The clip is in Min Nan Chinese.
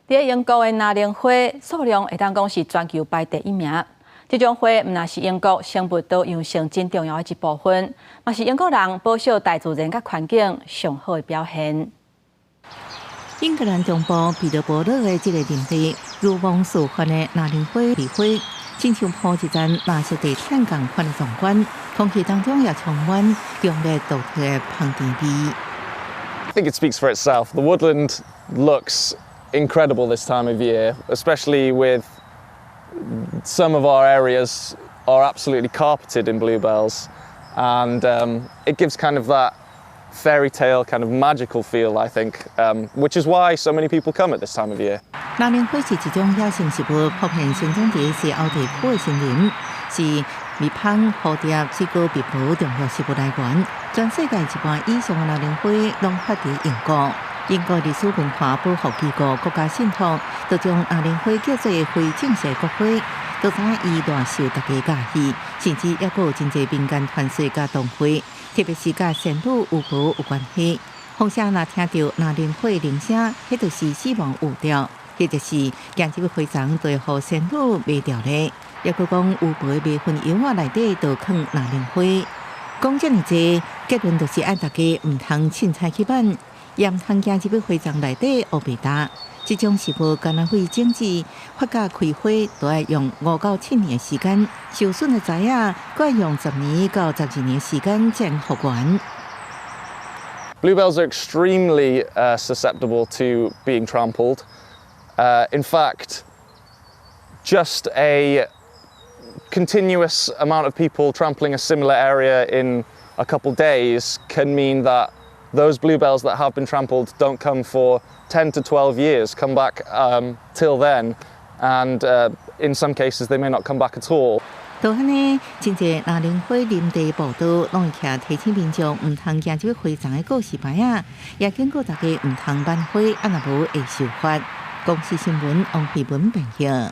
佇英國的藍鈴花數量會當講是全球排第一名。這種花毋但是英國生物多樣性真重要的一部分，嘛是英國人保守大自然佮環境上好的表現。英格蘭中部彼得伯勒的這个林地，如夢似幻的藍鈴花開花，親像鋪一層藍色地毯仝款的壯觀，空氣當中也充滿強烈獨特的芳甜味。 I think it speaks for itself. The woodland looks incredible this time of year, especially with some of our areas are absolutely carpeted in bluebells, and it gives kind of that fairy tale kind of magical feel, I think, which is why so many people come at this time of year. 藍鈴花是一種野生植物，普遍生長佇西歐地區的森林，是蜜蜂、蝴蝶、水果蜜婆重要食物來源。全世界一半以上的藍鈴花攏發佇英國。英國歷史文化保護機構國家信託，就將藍鈴花叫做非正式國花，都知影伊偌受大家佮意，甚至猶閣有真濟民間傳說佮童話，特別是佮仙女巫婆有關係。風車若聽著藍鈴花鈴聲，彼就是死亡預兆，或者是行入去花叢就會予仙女迷著咧。猶閣講巫婆的迷魂藥仔內底就囥藍鈴花。講遮爾濟，結論就是愛大家毋通凊彩去挽，也毋通行入去花叢內底烏白踏。這種植物敢若為種子發芽開花，都愛用5到7年的時間；受損的栽仔，閣愛用10年到12年時間才能復原。 Bluebells are extremely susceptible to being trampled. In fact, just a continuous amount of people trampling a similar area in a couple days can mean that those bluebells that have been trampled don't come for 10 to 12 years, come back till then, and in some cases they may not come back at all. 就按呢，真濟藍鈴花林地步道攏會徛提醒民眾毋通行入去花叢的告示牌仔，也警告大家毋通挽花，啊若無會受罰。公視新聞王慧文編譯。